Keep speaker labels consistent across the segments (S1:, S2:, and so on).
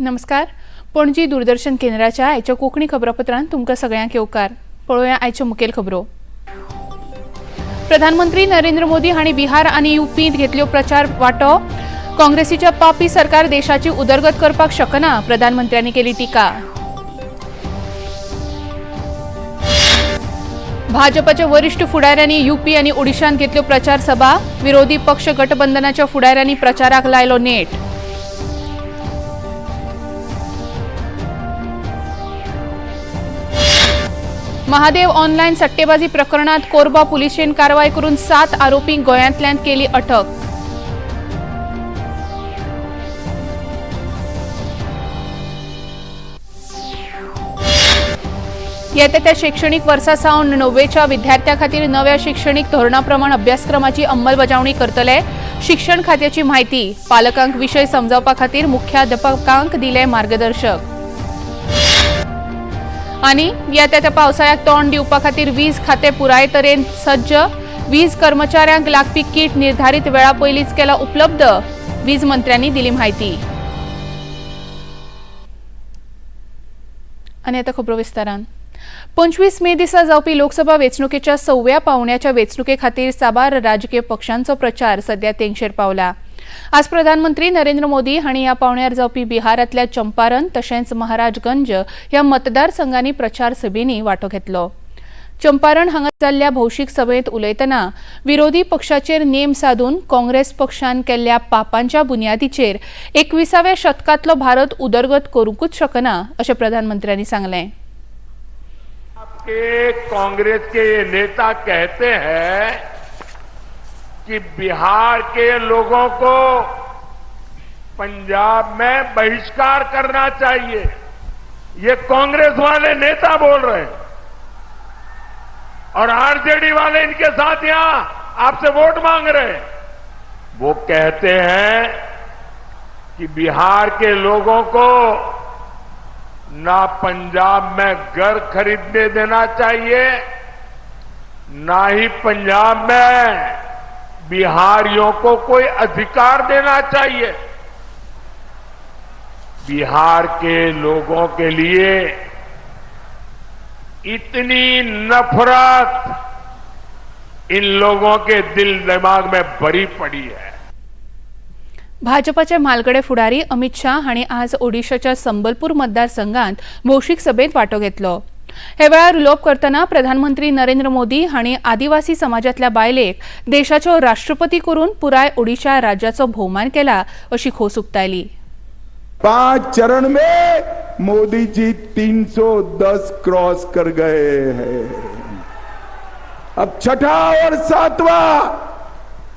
S1: नमस्कार. पणजी दूरदर्शन केंद्राच्या आयच्या कोंकणी खबरापत्रांत तुमकां सगळ्यांक येवकार. पळोवया आयच्यो मुखेल खबरो. प्रधानमंत्री नरेंद्र मोदी हांणी बिहार आनी युपींत घेतल्यो प्रचार वांटो. काँग्रेसीच्या पापी सरकार देशाची उदरगत करपाक शकना, प्रधानमंत्र्यांनी केली टिका. भाजपाच्या वरिष्ठ फुडाऱ्यांनी युपी आनी ओडिशांत घेतल्यो प्रचार सभा. विरोधी पक्ष गठबंधनाच्या फुडाऱ्यांनी प्रचाराक लायलो नेट. महादेव ऑनलायन सट्टेबाजी प्रकरणात कोरबा पुलिशेन कारवाय करून 7 आरोपींक गोंयांतल्यान केली अटक. येत्या त्या शैक्षणिक वर्सा सावन 9वेच्या विद्यार्थ्यां खातीर नव्या शिक्षणीक धोरणाप्रमाण अभ्यासक्रमाची अंमलबजावणी करतले, शिक्षण खात्याची म्हायती. पालकांक विशय समजावपा खातीर मुख्याध्यापकांक दिले मार्गदर्शक. आनी येत्या त्या पावसाळ्याक तोंड दिवपा खातीर वीज खातें पुराय तरेन सज्ज. वीज कर्मचाऱ्यांक लागपी किट निर्धारित वेळा पयलींच केला उपलब्ध, वीज मंत्र्यांनी दिली म्हायती. आनी आतां खबरो विस्तारान. 25 मे दिसा जावपी लोकसभा वेंचणुकेच्या 6व्या पावंड्याच्या वेंचणुके खातीर साबार राजकीय पक्षांचो प्रचार सध्या तेंगशेर पावला. आज प्रधानमंत्री नरेंद्र मोदी हांणी ह्या पावंड्यार जावपी बिहारांतल्या चंपारण तशेंच महाराजगंज ह्या मतदारसंघांनी प्रचार सभेंनी वांटो घेतलो. चंपारण हांगा जाल्ल्या भौशीक सभेंत उलयतना विरोधी पक्षाचेर नेम सादून काँग्रेस पक्षान केल्ल्या पापांच्या बुन्यादीचेर 21व्या शतकांतलो भारत उदरगत करूंकूच शकना, अशें प्रधानमंत्र्यांनी सांगलें.
S2: आपके कांग्रेस के ये नेता कहते हैं कि बिहार के लोगों को पंजाब में बहिष्कार करना चाहिए। ये कांग्रेस वाले नेता बोल रहे हैं और आरजेडी वाले इनके साथ यहां आपसे वोट मांग रहे हैं। वो कहते हैं कि बिहार के लोगों को ना पंजाब में घर खरीदने देना चाहिए, ना ही पंजाब में बिहारियों को कोई अधिकार देना चाहिए। बिहार के लोगों के लिए इतनी नफरत इन लोगों के दिल दिमाग में भरी पड़ी है।
S1: भाजपाचे म्हालगडे फुडारी अमित शाह हांणी आज ओडिशाच्या संबलपूर मतदारसंघात भौशीक सभेंत वांटो घेतलो. हे वेळार उलोवप करतना प्रधानमंत्री नरेंद्र मोदी हांणी आदिवासी समाजांतल्या बायलेक देशाचो राष्ट्रपती करून पुराय ओडिशा राज्याचो भोवमान केला, अशी खोस उक्तायली.
S3: 5 चरण में मोदी जी 310 क्रॉस कर गए हैं। अब छठा और सातवां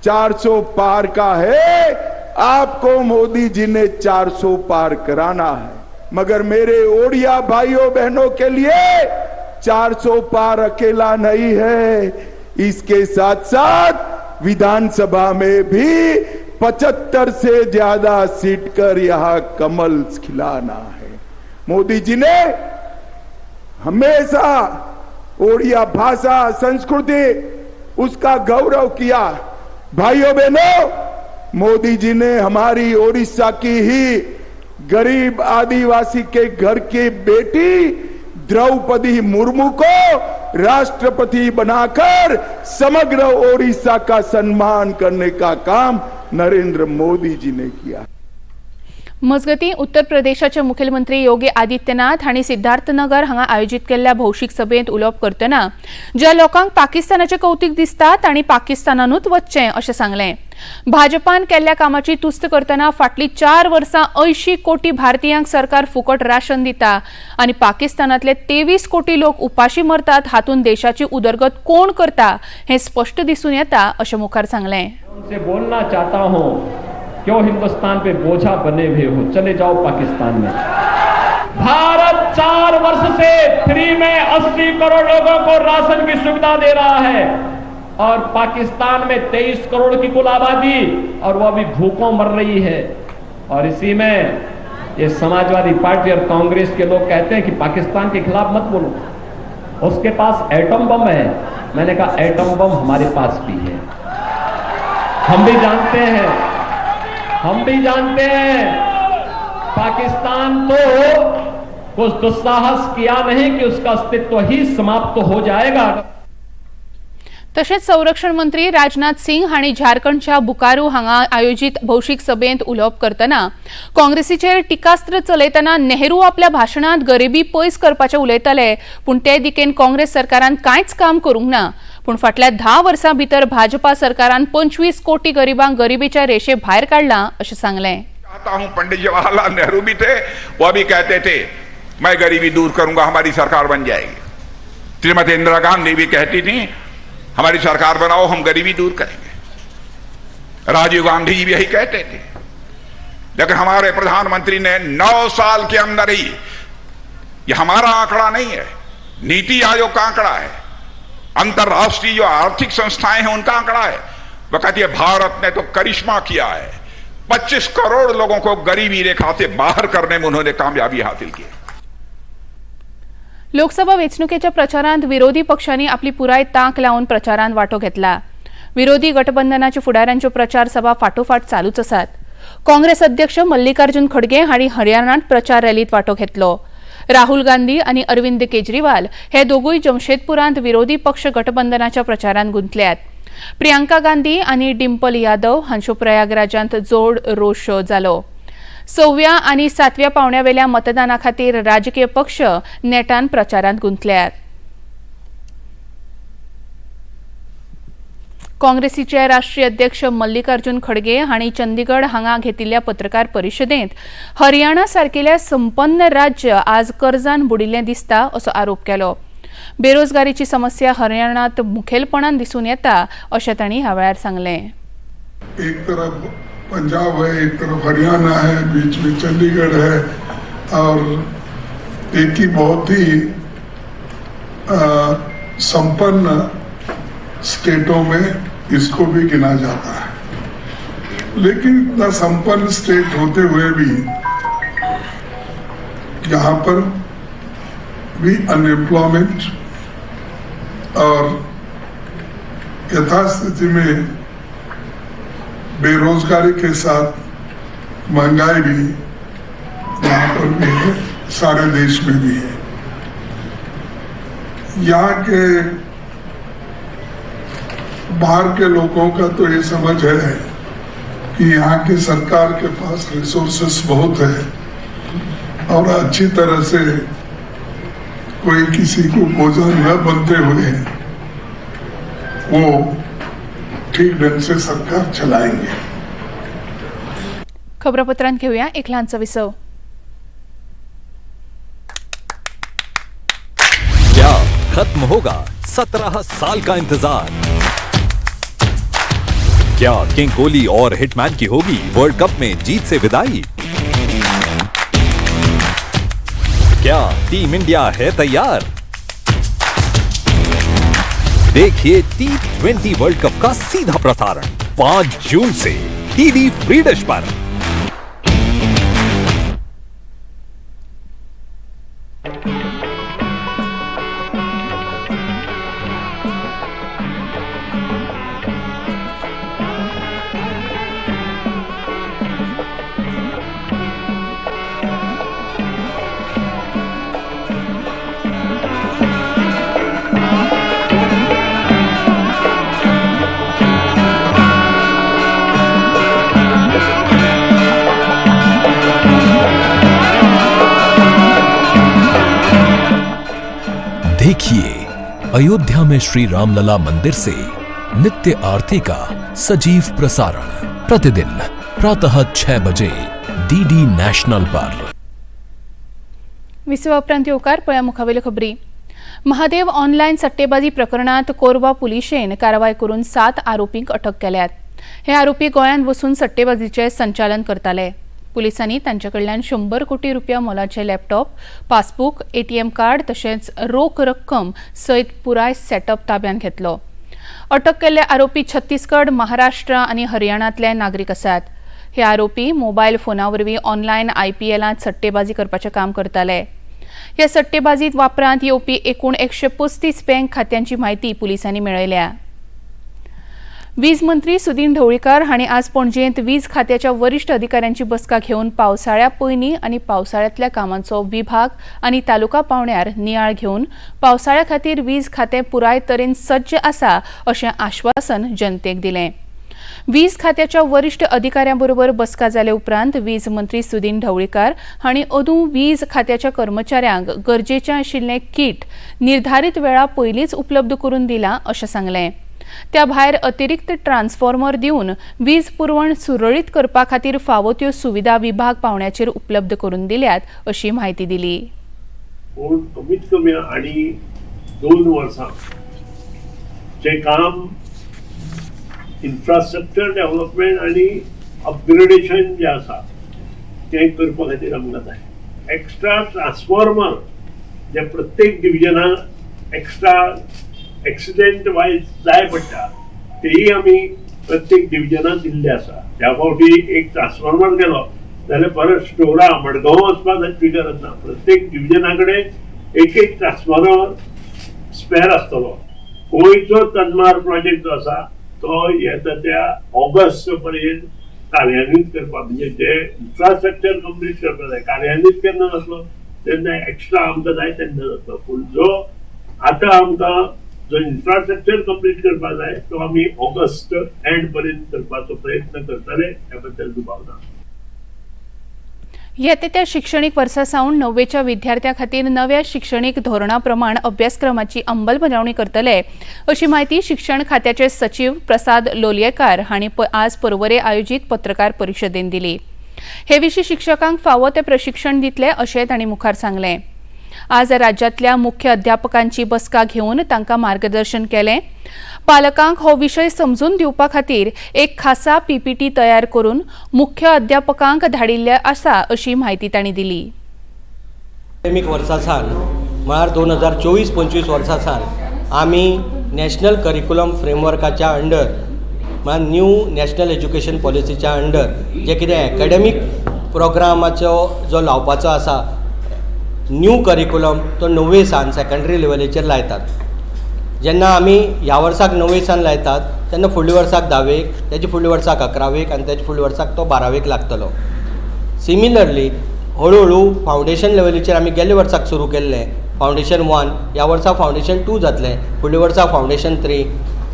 S3: 400 पार का है। आपको मोदी जी ने 400 पार कराना है, मगर मेरे ओडिया भाइयों बहनों के लिए 400 पार अकेला नहीं है। इसके साथ साथ विधानसभा में भी 75 से ज्यादा सीट कर यहां कमल खिलाना है। मोदी जी ने हमेशा ओडिया भाषा, संस्कृति, उसका गौरव किया। भाइयों बहनों, मोदी जी ने हमारी ओडिशा की ही गरीब आदिवासी के घर की बेटी द्रौपदी मुर्मू को राष्ट्रपति बनाकर समग्र ओडिशा का सम्मान करने का काम नरेंद्र मोदी जी ने किया।
S1: मजगतीं, उत्तर प्रदेशाचे मुखेलमंत्री योगी आदित्यनाथ हांणी सिद्धार्थनगर हांगा आयोजीत केल्ल्या भौशीक सभेंत उलोवप करतना ज्या लोकांक पाकिस्तानाचें कौतुक दिसता तांणी पाकिस्तानानूच वच्चें, अशें सांगलें. भाजपान केल्ल्या कामाची तुस्त करतना फाटलीं 4 वर्सां 80 कोटी भारतीयांक सरकार फुकट राशन दिता आनी पाकिस्तानांतले 23 कोटी लोक उपाशी मरतात, हातूंत देशाची उदरगत कोण करता हें स्पश्ट दिसून येता, अशें मुखार सांगलें.
S4: उनसे बोलना चाहता हूं, क्यों हिंदुस्तान पे बोझा बने हुए हो? चले जाओ पाकिस्तान में। भारत 4 वर्ष से फ्री में 80 करोड़ लोगों को राशन की सुविधा दे रहा है और पाकिस्तान में 23 करोड़ की कुल आबादी और वो अभी भूखों मर रही है। और इसी में ये समाजवादी पार्टी और कांग्रेस के लोग कहते हैं कि पाकिस्तान के खिलाफ मत बोलो, उसके पास एटम बम है। मैंने कहा, एटम बम हमारे पास भी है। हम भी जानते हैं, हम भी जानते हैं। पाकिस्तान तो कुछ दुस्साहस किया नहीं कि उसका अस्तित्व ही समाप्त हो जाएगा।
S1: तशेंच संरक्षण मंत्री राजनाथ सिंग हांणी झारखंडच्या बुकारू हांगा आयोजीत भौशीक सभेंत उलोवप करतना काँग्रेसीचेर टिकास्त्र चलयतना नेहरू आपल्या भाशणांत गरिबी पयस करपाचें उलयताले, पूण ते दिकेन काँग्रेस सरकारान कांयच काम करूंक ना। पूण फाटल्या 10 वर्सां भितर भाजपा सरकारान 25 कोटी गरिबांक गरिबीच्या रेशे भायर काडला अशें सांगलें।
S5: चाहता हूं पंडित जवाहरलाल नेहरू भी थे, वो भी कहते थे मैं गरीबी दूर करूंगा, हमारी सरकार बन जाएगी। श्रीमती इंदिरा गांधी भी कहती थी हमारी सरकार बनाओ, हम गरीबी दूर करेंगे। राजीव गांधी जी भी यही कहते थे। लेकिन हमारे प्रधानमंत्री ने 9 साल के अंदर ही, यह हमारा आंकड़ा नहीं है, नीति आयोग का आंकड़ा है, अंतरराष्ट्रीय जो आर्थिक संस्थाएं हैं उनका आंकड़ा है, वह कहती है भारत ने तो करिश्मा किया है, 25 करोड़ लोगों को गरीबी रेखा से बाहर करने में उन्होंने कामयाबी हासिल की।
S1: लोकसभा वेंचणुकेच्या प्रचारांत विरोधी पक्षांनी आपली पुराय तांक लावन प्रचारांत वांटो घेतला। विरोधी गठबंधनाच्या फुडाऱ्यांच्यो प्रचार सभा फाटोफाट चालूच आसात। काँग्रेस अध्यक्ष मल्लिकार्जुन खडगे हांणी हरियाणांत प्रचार रॅलींत वांटो घेतलो। राहुल गांधी आनी अरविंद केजरीवाल हे दोगूय जमशेदपुरांत विरोधी पक्ष गठबंधनाच्या प्रचारांत गुंतल्यात। प्रियांका गांधी आनी डिंपल यादव हांच्यो प्रयागराजांत जोड रोड शो जालो। 6व्या आनी 7व्या पावंड्यावेल्या मतदाना खातीर राजकीय पक्ष नेटान प्रचारांत गुंतल्यात। काँग्रेसीचे राष्ट्रीय अध्यक्ष मल्लिकार्जुन खडगे हांणी चंदीगड हांगा घेतिल्ल्या पत्रकार परिशदेंत हरियाणा सारकेल्या संपन्न राज्य आज कर्जान बुडिल्लें दिसता असो आरोप केलो। बेरोजगारीची समस्या हरियाणांत मुखेलपणान दिसून येता अशें तांणी ह्या वेळार सांगलें।
S6: एक तरफ पंजाब है, एक तरफ हरियाणा है, बीच में चंडीगढ़ है और एक ही बहुत ही संपन्न स्टेटों में इसको भी गिना जाता है। लेकिन इतना संपन्न स्टेट होते हुए भी यहाँ पर भी अनएम्प्लॉयमेंट और यथास्थिति में बेरोजगारी के साथ महंगाई भी यहाँ पर भी है, सारे देश में भी है। यहाँ के बाहर के लोगों का तो ये समझ है कि यहाँ की सरकार के पास रिसोर्सेस बहुत है और अच्छी तरह से कोई किसी को बोझा न बनते हुए वो ठीक ढंग से सरकार चलाएंगे।
S1: खबरापत्रांत घेऊया एक ल्हानसो विसव।
S7: क्या खत्म होगा 17 साल का इंतजार? क्या किंग कोहली और हिटमैन की होगी वर्ल्ड कप में जीत से विदाई? क्या टीम इंडिया है तैयार? देखिए T20 world cup का सीधा प्रसारण 5 जून से टीवी फ्री डिश पर।
S8: देखिए अयोध्या में श्री रामलला मंदिर से नित्य आरती का सजीव प्रसारण प्रतिदिन प्रातः 6 बजे डीडी नॅशनल पर।
S1: विसवा उपरांत येवकार पळया मुखावेल्यो खबरी। महादेव ऑनलायन सट्टेबाजी प्रकरणात कोरवा पुलिशेन कारवाय करून 7 आरोपींक अटक केल्यात। हे आरोपी गोंयांत वचून सट्टेबाजीचें संचालन करताले। पुलिसांनी तांचे कडल्यान 100 कोटी रुपया मोलाचे लॅपटॉप, पासबूक, एटीएम कार्ड तशेंच रोख रक्कम सयत पुराय सेटअप ताब्यांत घेतलो। अटक केल्ले आरोपी छत्तीसगड, महाराष्ट्र आनी हरियाणांतले नागरीक आसात। हे आरोपी मोबायल फोना वरवीं ऑनलायन आयपीएलांत सट्टेबाजी करपाचें काम करताले। ह्या सट्टेबाजीत वापरांत येवपी एकूण 135 बँक खात्यांची म्हायती पुलिसांनी मेळयल्या। वीज मंत्री सुदिन ढवळीकार हांणी आज पणजेंत वीज खात्याच्या वरिश्ठ अधिकाऱ्यांची बसका घेवन पावसाळ्या पयलीं आनी पावसाळ्यांतल्या कामांचो विभाग आनी तालुका पावंड्यार नियाळ घेवन पावसाळ्या खातीर वीज खातें पुराय तरेन सज्ज आसा अशें आश्वासन जनतेक दिलें. वीज खात्याच्या वरिश्ठ अधिकाऱ्यां बरोबर बसका जाले उपरांत वीज मंत्री सुदिन ढवळीकार हांणी अंदूं वीज खात्याच्या कर्मचाऱ्यांक गरजेचें आशिल्लें किट निर्धारीत वेळा पयलींच उपलब्ध करून दिलां अशें सांगलें. त्या भायर अतिरिक्त ट्रान्सफॉर्मर दिवन वीज पुरवण सुरळीत करपा खातीर फावो त्यो सुविधा विभाग पावंड्याचेर उपलब्ध करून दिल्यात अशी म्हायती दिली.
S9: पूण कमीत कमी आनी 2 वर्सां जें काम इन्फ्रास्ट्रक्चर डेव्हलपमेंट आनी अपग्रेडेशन जें आसा तें करपा खातीर आमकां जाय. एक्स्ट्रा ट्रान्सफॉर्मर जे प्रत्येक डिविजनाक एक्स्ट्रा एक्सिडेंट वायज जाय पडटा तेय आमी प्रत्येक डिविजनाक दिल्ले आसा. ह्या फावटी एक ट्रान्सफॉर्मर गेलो जाल्यार परत स्टोरा मडगांव वचपाची गरज ना. प्रत्येक डिविजना कडेन एक एक ट्रान्सफॉर्मर स्पेर आसतलो. गोंयचो तन्मार प्रोजेक्ट जो आसा तो येता त्या ऑगस्ट पर्यंत कार्यान्वीत करपाक, म्हणजे जे इन्फ्रास्ट्रक्चर कंप्लीट करपाक जाय. कार्यान्वीत केन्ना जातलो तेन्ना एक्स्ट्रा आमकां जाय तेन्ना जातलो. पूण जो आतां आमकां जो इन्फ्रास्ट्रक्चर कंप्लीट करपाक जाय तो आमी ऑगस्ट एंड पर्यंत करपाचो प्रयत्न करतले, ह्या बद्दल दुबाव ना.
S1: येते त्या शिक्षणीक वर्सा सावन 9वेच्या विद्यार्थ्यां खातीर नव्या शिक्षणीक धोरणा प्रमाण अभ्यासक्रमाची अंमलबजावणी करतले अशी म्हायती शिक्षण खात्याचे सचीव प्रसाद लोलयेकार हांणी आज पर्वरे आयोजीत पत्रकार परिशदेन दिली. हे विशीं शिक्षकांक फावो तें प्रशिक्षण दितले अशें तांणी मुखार सांगलें. आज राज्यांतल्या मुख्य अध्यापकांची बसका घेवन तांकां मार्गदर्शन केलें. पालकांक हो विशय समजून दिवपा खातीर एक खासा पीपीटी तयार करून मुख्य अध्यापकांक धाडिल्ले आसा अशी म्हायती तांणी दिली.
S10: एकेडमीक वर्सा सावन म्हळ्यार 2024-25 वर्सा सावन आमी नॅशनल करिक्युलम फ्रेमवर्काच्या अंडर म्हळ्यार न्यू नॅशनल एज्युकेशन पॉलिसीच्या अंडर जे कितें एकेडमीक प्रोग्रामाचो जो लावपाचो आसा न्यू करिक्युलम तो 9वे सावन सेकेंडरी लेवलीचेर लायतात. जेन्ना आमी ह्या वर्साक 9वे सावन लायतात तेन्ना फुडल्या वर्साक 10वेक, तेजे फुडल्या वर्साक 11वेक आनी तेजे फुडल्या वर्साक तो 12वेक लागतलो. सिमिलरली हळुहळू फावंडेशन लेवलीचेर आमी गेल्ल्या वर्साक सुरू केल्लें फावंडेशन 1, ह्या वर्सा फावंडेशन 2 जातलें, फुडल्या वर्सा फावंडेशन 3,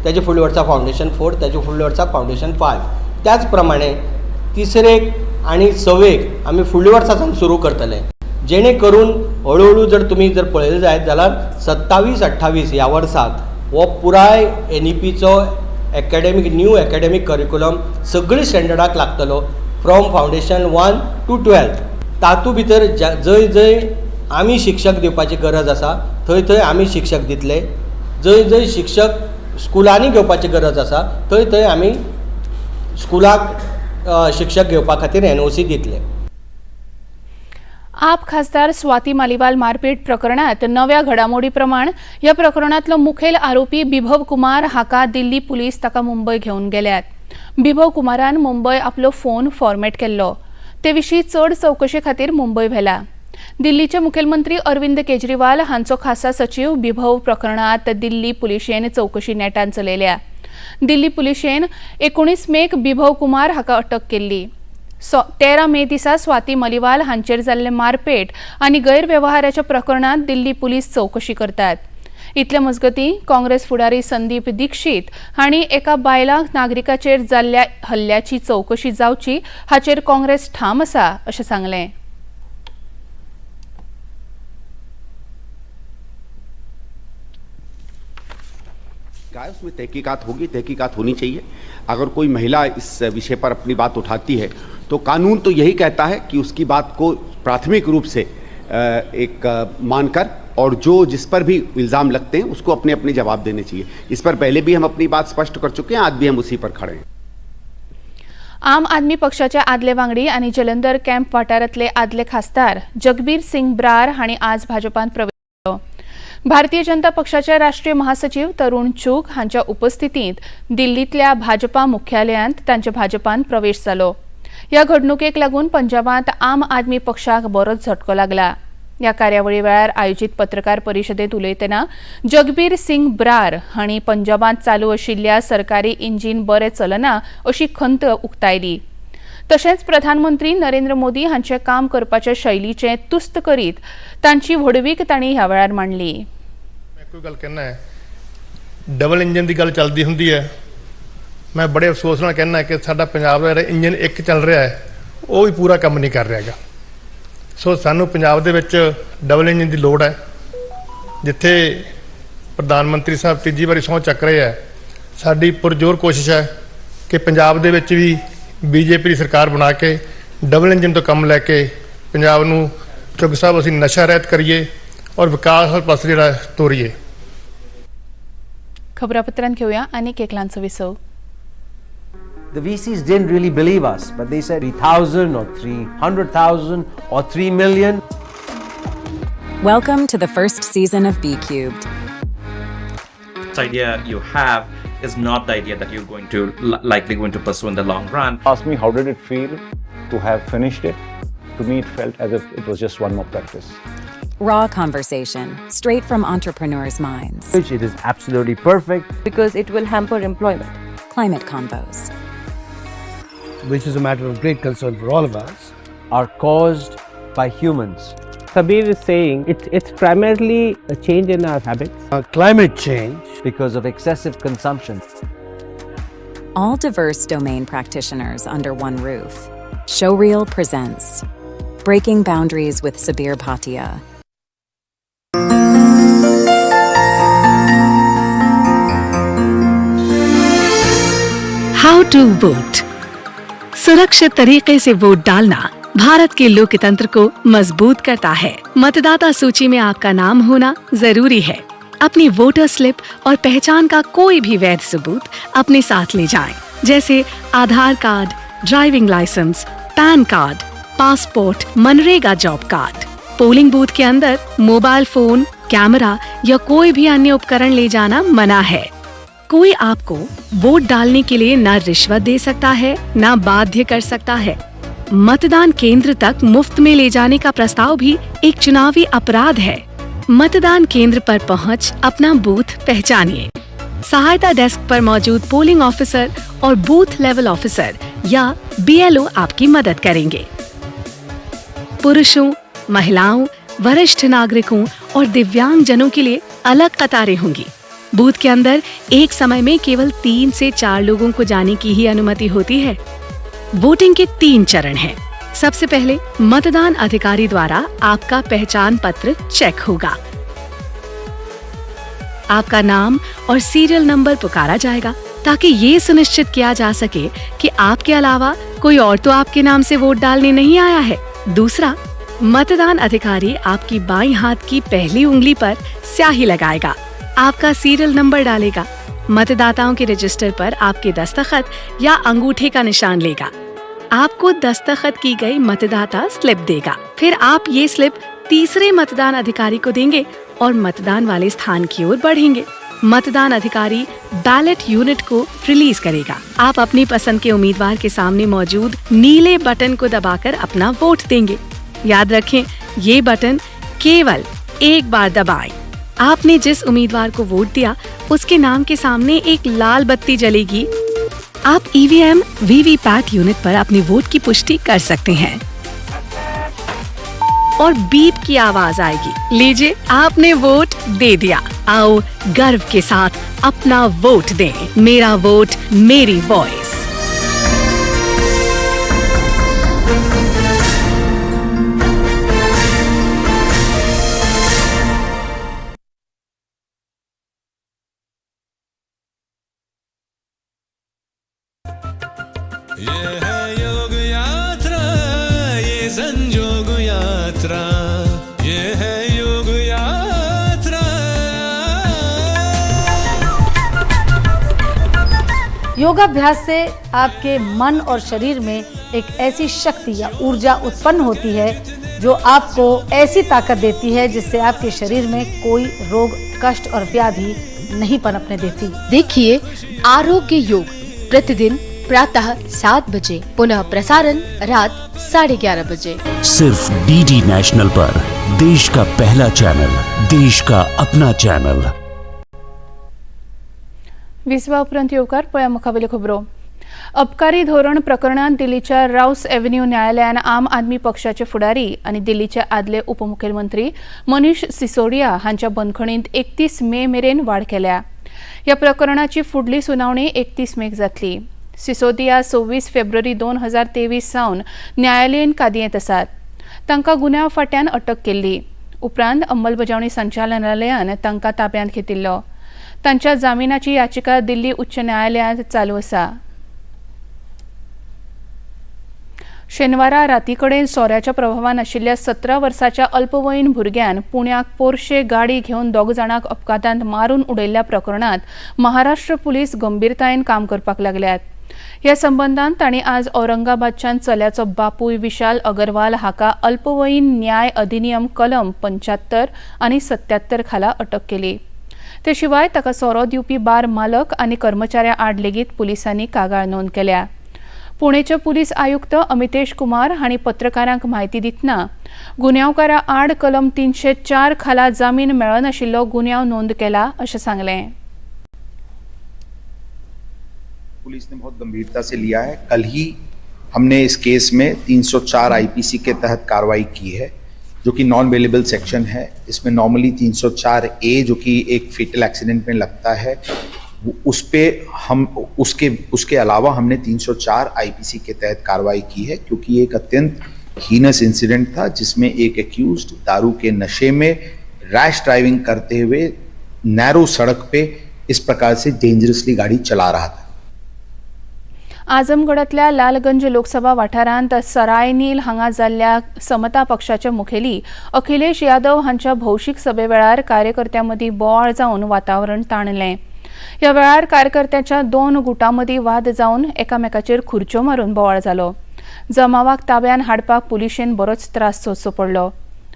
S10: तेजे फुडल्या वर्सा फावंडेशन 4, तेजे फुडल्या वर्साक फावंडेशन 5. त्याच प्रमाणे 3रेक आनी 6वेक आमी फुडल्या वर्सा सावन सुरू करतले, जेणे करून हळुहळू जर तुमी जर पळयलें जायत जाल्यार 27-28 ह्या वर्साक हो पुराय एनईपीचो एकेडमीक न्यू एकेडमीक करिक्युलम सगळी स्टँडर्डाक लागतलो फ्रॉम फावंडेशन 1 to 12. तातूंत भितर जंय जंय आमी शिक्षक दिवपाची गरज आसा थंय थंय आमी शिक्षक दितले, जंय जंय शिक्षक स्कुलांनी घेवपाची गरज आसा थंय थंय आमी स्कुलाक शिक्षक घेवपा खातीर एनओसी दितले.
S1: आप खासदार स्वाती मालिवाल मारपेट प्रकरणात नव्या घडामोडी प्रमाण ह्या प्रकरणांतलो मुखेल आरोपी बिभव कुमार हाका दिल्ली पुलीस ताका मुंबय घेवन गेल्यात. बिभव कुमारान मुंबय आपलो फोन फॉर्मेट केल्लो, ते विशीं चड चवकशे खातीर मुंबय व्हेला. दिल्लीचे मुखेलमंत्री अरविंद केजरीवाल हांचो खासा सचीव बिभव प्रकरणांत दिल्ली पुलिशेन चवकशी नेटान चलयल्या. दिल्ली पुलिशेन 19 मेक बिभव कुमार हाका अटक केल्ली. 13 मे दिसा स्वाती मलिवाल हांचेर जाल्ले मारपेट आनी गैरवेव्हाराच्या प्रकरणांत दिल्ली पुलीस चवकशी करतात. इतले मजगतीं काँग्रेस फुडारी संदीप दीक्षित हांणी एका बायलां नागरिकाचेर जाल्ल्या हल्ल्याची चवकशी जावची हाचेर काँग्रेस ठाम आसा अशें सांगलें.
S11: उसमें तहकीकात होगी, तहकीकात होनी चाहिए. अगर कोई महिला इस विषय पर अपनी बात उठाती है तो कानून तो यही कहता है कि उसकी बात को प्राथमिक रूप से एक मानकर और जो जिस पर भी इल्ज़ाम लगते हैं उसको अपने अपने जवाब देने चाहिए. इस पर पहले भी हम अपनी बात स्पष्ट कर चुके हैं, आज भी हम उसी पर खड़े हैं.
S1: आम आदमी पक्षाचे आदले वांगडी आनी जलंधर कॅम्प वाठारांतले आदले खासदार जगबीर सिंग ब्रार हांणी आज भाजपांत प्रवेश केलो. भारतीय जनता पक्षाचे राष्ट्रीय महासचिव तरुण चूग हांच्या उपस्थितींत दिल्लींतल्या भाजपा मुख्यालयांत तांचे भाजपान प्रवेश जालो. ह्या घडणुकेक लागून पंजाबांत आम आदमी पक्षाक बरोच झटको लागला. ह्या कार्यावळी वेळार आयोजीत पत्रकार परिशदेंत उलयतना जगबीर सिंग ब्रार हांणी पंजाबांत चालू आशिल्ल्या सरकारी इंजीन बरें चलना अशी खंत उक्तायली. तशेंच प्रधानमंत्री नरेंद्र मोदी हांचे काम करपाचे शैलीचें तुस्त करीत तांची व्हडवीक तांणी ह्या वेळार मांडली.
S12: मैं गल कहना है, डबल इंजन की गल चलती हुंदी है। मैं बड़े अफसोस नाल कहना कि साडा पंजाब दा जिहड़ा इंजन एक चल रहा है वो भी पूरा काम नहीं कर रहा हैगा। सो सानू पंजाब दे विच डबल इंजन की लोड़ है। जिथे प्रधान मंत्री साहब तीजी बारी सौं चक रहे है, साडी पुरजोर कोशिश है कि पंजाब दे विच भी बीजेपी की सरकार बना के डबल इंजन तो काम लैके पंजाब नूं चुग साहब असीं नशा ਰਹਿਤ करिए और विकास वाले पासे जिहड़ा तोरिए।
S1: खबरापत्रांत घेवया आनीक एक ल्हानसो विसव.
S13: The VCs didn't really believe us, but they said 3,000 or 300,000 or 3 million.
S14: Welcome to the first season of BCubed.
S15: This idea you have is not the idea that you're going to likely going to pursue in the long run.
S16: Ask me how did it feel to have finished it? To me, it felt as if it was just one more practice.
S14: Raw conversation, straight from entrepreneurs' minds.
S13: It is absolutely perfect.
S17: Because it will hamper employment.
S14: Climate convos,
S18: which is a matter of great concern for all of us,
S13: are caused by humans.
S19: Sabir is saying it's primarily a change in our habits.
S18: Climate change.
S13: Because of excessive consumption.
S14: All diverse domain practitioners under one roof. Showreel presents Breaking Boundaries with Sabir Bhatia.
S20: How to vote. सुरक्षित तरीके से vote डालना Bharat K लोकतंत्र को मजबूत करता है। मतदाता सूची में आपका नाम होना जरूरी है। अपनी वोटर स्लिप और पहचान का कोई भी वैध सबूत अपने साथ ले जाएं, जैसे Aadhaar card, driving licence, PAN card, passport, MNREGA job card. Polling booth K अंदर मोबाइल फोन, कैमरा या कोई भी अन्य उपकरण ले जाना मना है। कोई आपको वोट डालने के लिए न रिश्वत दे सकता है, न बाध्य कर सकता है। मतदान केंद्र तक मुफ्त में ले जाने का प्रस्ताव भी एक चुनावी अपराध है। मतदान केंद्र पर पहुंच अपना बूथ पहचानिए। सहायता डेस्क पर मौजूद पोलिंग ऑफिसर और बूथ लेवल ऑफिसर या बीएलओ आपकी मदद करेंगे। पुरुषों, महिलाओं, वरिष्ठ नागरिकों और दिव्यांगजनों के लिए अलग कतारें होंगी। बूथ के अंदर एक समय में केवल 3 से 4 लोगों को जाने की ही अनुमति होती है। वोटिंग के 3 चरण हैं। सबसे पहले मतदान अधिकारी द्वारा आपका पहचान पत्र चेक होगा। आपका नाम और सीरियल नंबर पुकारा जाएगा ताकि ये सुनिश्चित किया जा सके कि आपके अलावा कोई और तो आपके नाम से वोट डालने नहीं आया है। दूसरा, मतदान अधिकारी आपकी बाईं हाथ की पहली उंगली पर स्याही लगाएगा, आपका सीरियल नंबर डालेगा, मतदाताओं के रजिस्टर पर आपके दस्तखत या अंगूठे का निशान लेगा, आपको दस्तखत की गई मतदाता स्लिप देगा। फिर आप ये स्लिप तीसरे मतदान अधिकारी को देंगे और मतदान वाले स्थान की ओर बढ़ेंगे। मतदान अधिकारी बैलेट यूनिट को रिलीज करेगा। आप अपनी पसंद के उम्मीदवार के सामने मौजूद नीले बटन को दबाकर अपना वोट देंगे। याद रखें, ये बटन केवल एक बार दबाएं। आपने जिस उम्मीदवार को वोट दिया उसके नाम के सामने एक लाल बत्ती जलेगी। आप ईवीएम वीवीपैट यूनिट पर अपने वोट की पुष्टि कर सकते हैं और बीप की आवाज आएगी। लीजिए, आपने वोट दे दिया। आओ गर्व के साथ अपना वोट दें। मेरा वोट मेरी वॉइस।
S21: ये है योग यात्रा, ये संजोग यात्रा, ये है योग यात्रा।
S22: योगाभ्यास से आपके मन और शरीर में एक ऐसी शक्ति या ऊर्जा उत्पन्न होती है जो आपको ऐसी ताकत देती है जिससे आपके शरीर में कोई रोग, कष्ट और व्याधि नहीं पनपने देती।
S23: देखिए आरोग्य योग प्रतिदिन प्रातः 7 बजे, पुनः प्रसारण रात 11:30 बजे,
S24: सिर्फ डीडी नेशनल पर।
S2: देश का पहला चैनल, देश का अपना चैनल।
S1: विसवा उपरांत येवकार. पळया मुखावेल्यो खबरो. अबकारी धोरण प्रकरणांत दिल्लीच्या राऊस एव्हेन्यू न्यायालयान आम आदमी पक्षाचे फुडारी आनी दिल्लीचे आदले उपमुखेलमंत्री मनीष सिसोडिया हांच्या बंदखणींत 31 मे मेरेन वाड केल्या. ह्या प्रकरणाची फुडली सुनावणी 31 मेक जातली. सिसोदिया 26 फेब्रुवारी 2023 सावन न्यायालयीन कादयेंत आसात. तांकां गुन्यांव फाट्यान अटक केल्ली. उपरांत अंमलबजावणी संचालनालयान तांकां ताब्यांत घेतिल्लो. तांच्या जामिनाची याचिका दिल्ली उच्च न्यायालयांत चालू आसा. शेनवारा रातीकडेन सोऱ्याच्या प्रभावान आशिल्ल्या 17 वर्साच्या अल्पवयीन भुरग्यान पुण्याक पोरशे गाडी घेवन 2 जाणांक अपघातांत मारून उडयल्ल्या प्रकरणांत महाराष्ट्र पुलीस गंभीरतायेन काम करपाक लागल्यात. ह्या संबंदान तांणी आज औरंगाबादच्यान चल्याचो बापूय विशाल अगरवाल हाका अल्पवयीन न्याय अधिनियम कलम 75 आनी 77 खाला अटक केली. ते शिवाय ताका सोरो दिवपी बार मालक आनी कर्मचाऱ्यां आड लेगीत पुलिसांनी कागाळ नोंद केल्या. पुणेचे पुलीस आयुक्त अमितेश कुमार हांणी पत्रकारांक म्हायती दितना गुन्यांवकारा आड कलम 304 खाला जामीन मेळनाशिल्लो गुन्यांव नोंद केला अशें सांगलें.
S3: पुलिस ने बहुत गंभीरता से लिया है. कल ही हमने इस केस में 304 आईपीसी के तहत कार्रवाई की है, जो कि नॉन अवेलेबल सेक्शन है. इसमें नॉर्मली 304 ए जो कि एक फेटल एक्सीडेंट में लगता है, उस पे हम उसके उसके अलावा हमने 304 आईपीसी के तहत कार्रवाई की है, क्योंकि एक अत्यंत हीनस इंसिडेंट था जिसमें एक एक्यूज्ड दारू के नशे में रैश ड्राइविंग करते हुए नैरो सड़क पे इस प्रकार से डेंजरसली गाड़ी चला रहा था.
S1: आजमगडांतल्या लालगंज लोकसभा वाठारांत सरायनील हांगा जाल्ल्या समता पक्षाचे मुखेली अखिलेश यादव हांच्या भौशीक सभे वेळार कार्यकर्त्यां मदीं बोवाळ जावन वातावरण ताणलें. ह्या वेळार कार्यकर्त्यांच्या 2 गुटां मदीं वाद जावन एकामेकाचेर खुर्च्यो मारून बोवाळ जालो. जमावाक ताब्यान हाडपाक पुलिशेन बरोच त्रास सोंसचो पडलो.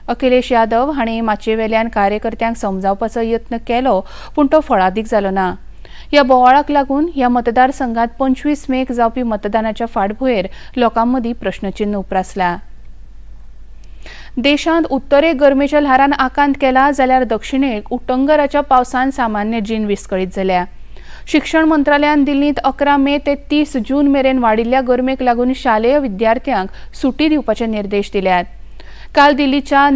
S1: अखिलेश यादव हांणी माचयेवेल्यान कार्यकर्त्यांक समजावपाचो यत्न केलो, पूण तो फळादीक जालो ना. ह्या बोवाळाक लागून ह्या मतदारसंघात 25 मेक जावपी मतदानाच्या फाटभुंयेर लोकांमदीं प्रश्नचिन्न उप्रासला. देशांत उत्तरेक गरमेच्या ल्हारान आकांत केला जाल्यार दक्षिणेक उटंगराच्या पावसान सामान्य जीण विस्कळीत जाल्या. शिक्षण मंत्रालयान दिल्लींत 11 मे ते 30 जून मेरेन वाडिल्ल्या गरमेक लागून शालेय विद्यार्थ्यांक सुटी दिवपाचे निर्देश दिल्यात. काल दिल्लीच्या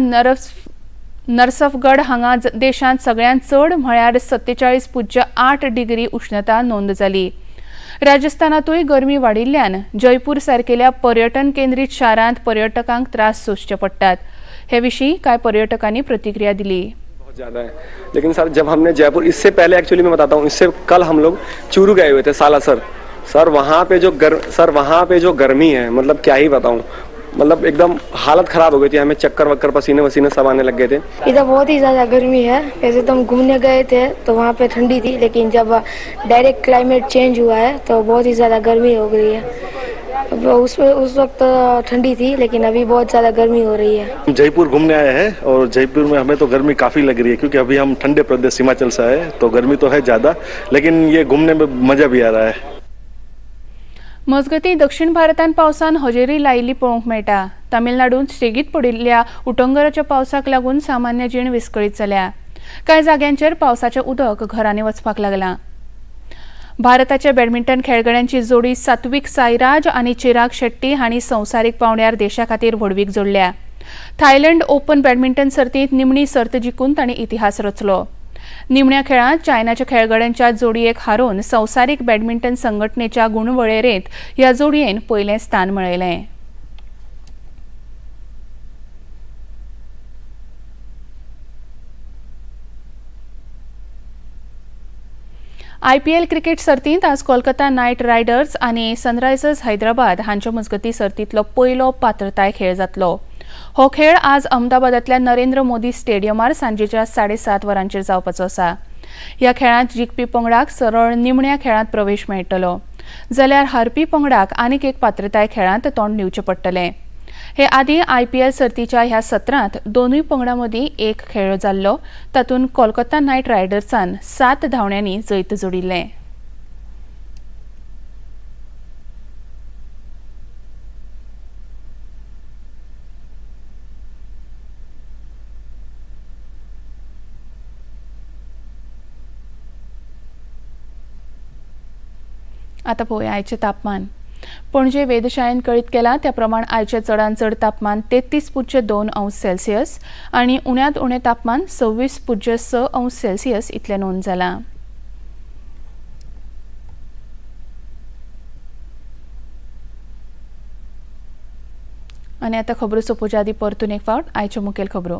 S1: नरसफगड हांगा देशांत सगळ्यांत चड म्हळ्यार 47.8 डिग्री उष्णता नोंद जाली. राजस्थानातूय गरमी वाडिल्ल्यान जयपूर सारकेल्या पर्यटन केंद्रीत शारांत पर्यटकांक त्रास सोंसचे पडटात. हे विशीं कांय पर्यटकांनी प्रतिक्रिया दिली.
S4: बहुत ज़्यादा है, लेकिन सर जब हमने जयपुर इससे पहले, एक्चुअली मैं बताता हूँ, इससे कल हम लोग चूरू गए हुए थे सालासर. सर वहाँ पे जो सर वहाँ पे जो गर्मी है, मतलब क्या ही बताऊँ, मतलब एकदम हालत ख़राब हो गई थी. हमें चक्कर वक्कर पसीने वसीने सब आने लग गए थे.
S24: इधर बहुत ही ज़्यादा गर्मी है. वैसे तो हम घूमने गए थे तो वहाँ पे ठंडी थी, लेकिन जब डायरेक्ट क्लाइमेट चेंज हुआ है तो बहुत ही ज़्यादा गर्मी हो गई है. उसमें उस वक्त ठंडी थी, लेकिन अभी बहुत ज़्यादा गर्मी हो रही है.
S25: जयपुर घूमने आए हैं और जयपुर में हमें तो गर्मी काफ़ी लग रही है, क्योंकि अभी हम ठंडे प्रदेश हिमाचल से आए तो गर्मी तो है ज़्यादा, लेकिन ये घूमने में मज़ा भी आ रहा है.
S1: मजगतीं दक्षिण भारतांत पावसान हजेरी लायिल्ली पळोवंक मेळटा. तामिळनाडूंत सेगीत पडिल्ल्या उटंगराच्या पावसाक लागून सामान्य जीण विस्कळीत जाल्या. कांय जाग्यांचेर पावसाचें उदक घरांनी वचपाक लागलां. भारताच्या बॅडमिंटन खेळगड्यांची जोडी सात्विक साईराज आनी चिराग शेट्टी हांणी संवसारीक पांवड्यार देशा खातीर व्हडवीक जोडल्या. थायलंड ओपन बॅडमिंटन सर्तींत निमणी सर्त जिखून तांणी इतिहास रचलो. निमण्या खेळांत चायनाच्या खेळगड्यांच्या जोडयेक हारोवन संवसारीक बॅडमिंटन संघटनेच्या गुणवळेरेंत ह्या जोडयेन पयलें स्थान मेळयलें. आयपीएल क्रिकेट सर्तींत आज कोलकाता नायट रायडर्स आनी सनरायझर्स हैदराबाद हांचे मजगतीं सर्तींतलो पयलो पात्रताय खेळ जातलो. हो खेळ आज अहमदाबादांतल्या नरेंद्र मोदी स्टेडियमार सांजेच्या 7:30 वरांचेर जावपाचो आसा. ह्या खेळांत जिखपी पंगडाक सरळ निमण्या खेळांत प्रवेश मेळटलो, जाल्यार हारपी पंगडाक आनीक एक पात्रताय खेळांत तोंड दिवचें पडटलें. हे आदीं आयपीएल सर्तीच्या ह्या सत्रांत दोनूय पंगडां मदीं एक खेळ जाल्लो, तातूंत कोलकाता नायट रायडर्सान 7 धांवड्यांनी जैत जोडिल्लें. आतां पळोवया आयचें तापमान. पणजे वेधशाळेन कळीत केलां त्या प्रमाण आयचें चडांत चड तापमान 33.2 अंश सेल्सियस आनी उण्यांत उणें तापमान 26.6 अंश सेल्सियस इतलें नोंद जालां. आनी आतां खबरो सोंपोवच्या आदीं परतून एक फावट आयच्यो मुखेल खबरो.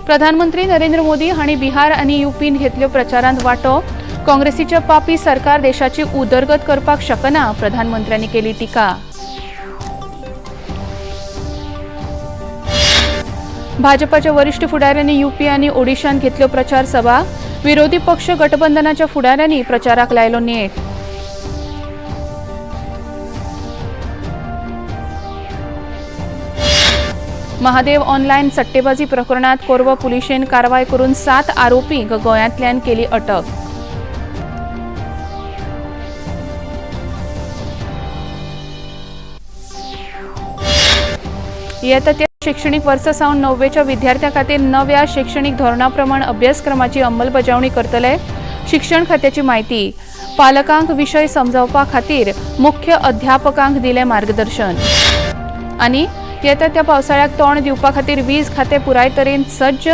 S1: प्रधानमंत्री नरेंद्र मोदी हांणी बिहार आनी युपीन घेतल्यो प्रचारांत वांटो. काँग्रेसीच्या पापी सरकार देशाची उदरगत करपाक शकना, प्रधानमंत्र्यांनी केली टिका. भाजपाच्या वरिष्ठ फुडाऱ्यांनी युपी आनी ओडिशांत घेतल्यो प्रचार सभा. विरोधी पक्ष गठबंधनाच्या फुडाऱ्यांनी प्रचाराक लायलो नेट. महादेव ऑनलायन सट्टेबाजी प्रकरणात कोरवा पुलिशेन कारवाय करून 7 आरोपींक गोंयांतल्यान केली अटक. येता त्या शैक्षणिक वर्सा सावन 9वेच्या विद्यार्थ्यां खातीर नव्या शैक्षणिक धोरणा प्रमाण अभ्यासक्रमाची अंमलबजावणी करतले, शिक्षण खात्याची म्हायती. पालकांक विशय समजावपा खातीर मुख्य अध्यापकांक दिलें मार्गदर्शन. आनी येता त्या पावसाळ्याक तोंड दिवपा खातीर वीज खातें पुराय तरेन सज्ज.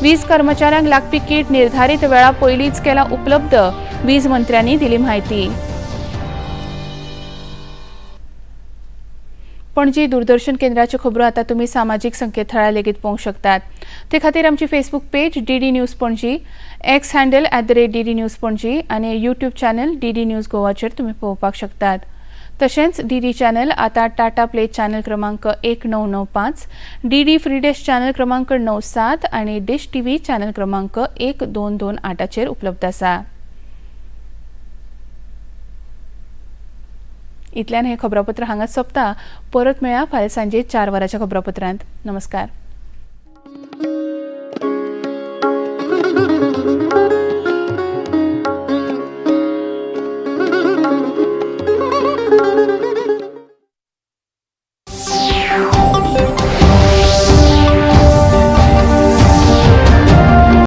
S1: वीज कर्मचाऱ्यांक लागपी कीट निर्धारित वेळा पयलींच केला उपलब्ध, वीज मंत्र्यांनी दिली म्हायती. पणजी दूरदर्शन केंद्राच्यो खबरो आतां तुमी सामाजीक संकेतथळार लेगीत पळोवंक शकतात. ते खातीर आमची Facebook page DD news Panaji, X handle @DD news Panaji आनी यूट्यूब चॅनल DD news गोवाचेर तुमी पळोवपाक शकतात. तशेंच DD channel आतां टाटा प्ले चॅनल क्रमांक 1995, DD free dish channel क्रमांक 97 आनी डिश TV channel क्रमांक 1228चेर उपलब्ध आसा. इतल्यान हें खबरापत्र हांगाच सोंपता. परत मेळया फाल्यां सांजे 4 वरांच्या खबरापत्रांत. नमस्कार.